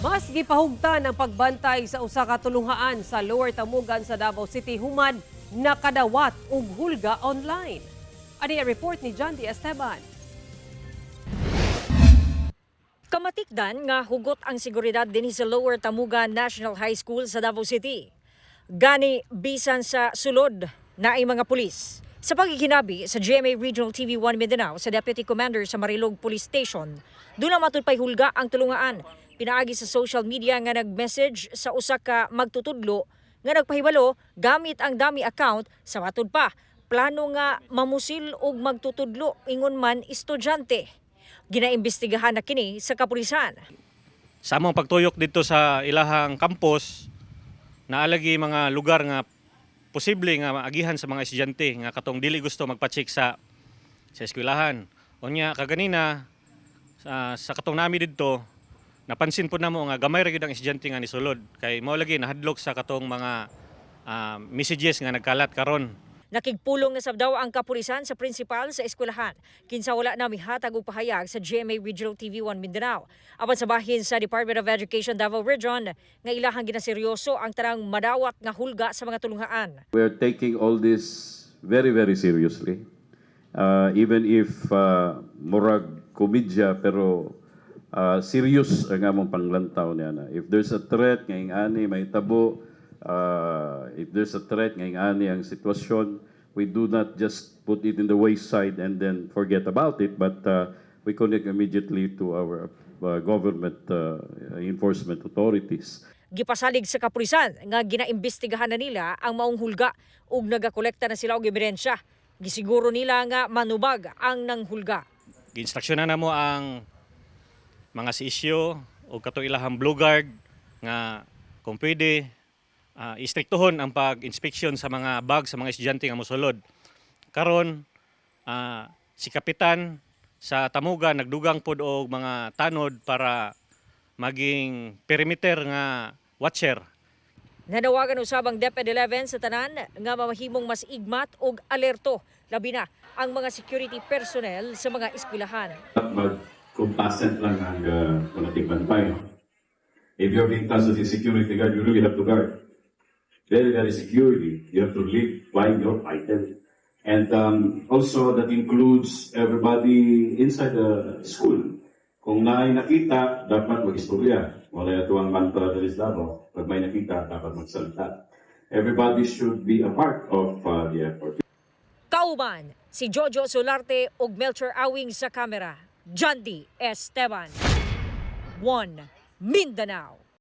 Mas gipahugtan ang pagbantay sa usa ka tulunghaan sa Lower Tamugan sa Davao City human nakadawat og hulga online. Ani ang report ni John D. Esteban. Kamatikdan nga hugot ang seguridad dinhi sa Lower Tamugan National High School sa Davao City. Gani bisan sa sulod naay mga pulis. Sa pagkikinabi sa GMA Regional TV 1 Mindanao sa Deputy Commander sa Marilog Police Station, duna matud pay hulga ang tulungaan. Pinaagi sa social media nga nag-message sa usa ka magtutudlo nga nagpahibalo gamit ang dummy account sa matud pa plano nga mamusil og magtutudlo ingon man estudyante. Ginaimbestigahan na kini sa kapulisan. Sa among pagtuyok dito sa ilahang campus, naa lagi mga lugar nga posible nga maagihan sa mga estudyante nga katong dili gusto magpa-check sa eskwelahan. Unya kaganina sa katong nami didto, napansin po namo nga gamay ra gyud ang estudyante nga nisulod kay mao lagi nahadlok sa katong mga messages nga nagkalat karon. Nakigpulong na sab daw ang kapulisan sa principal sa eskwelahan. Kinsa wala na mihatag og pahayag sa GMA Regional TV 1 Mindanao. Apan sa bahin sa Department of Education Davao Region nga ilahang ginaseryoso ang tanang madawat nga hulga sa mga tulunghaan. We are taking all this very, very seriously. Even if murag komedya, pero serious ang among panglantaw niya na. If there's a threat nga ani may tabo, if there's a threat nga ani ang sitwasyon, we do not just put it in the wayside and then forget about it, but we connect immediately to our government enforcement authorities. Gipasalig sa kapulisan nga ginaimbestigahan na nila ang maong hulga ug nagakolekta na sila og ebidensya. Gisiguro nila nga manubag ang nanghulga. Giinstruksyonan namo ang mga CSU o katong ilahang blue guard nga kung pwede istriktuhon ang pag-inspection sa mga bag sa mga estudyante nga mosulod. Karon si kapitan sa Tamugan nagdugang pod og mga tanod para maging perimeter nga watcher. Nanawagan usab ang DepEd 11 sa tanan nga mamahimong mas igmat og alerto, labi na ang mga security personnel sa mga eskwelahan. Mag-complacent lang ang mga tigbantay. No? If you're being tasked as a security guard, you really have to guard. Very, very securely. You have to live by your title. And also, that includes everybody inside the school. Kung naay nakita, dapat mag-istorya. Wala ito ang mantra diri sa Davao. Pag may nakita, dapat magsalita. Everybody should be a part of the effort. Kauban si Jojo Solarte ug Melcher Awing sa kamera. John D. Esteban. 1 Mindanao.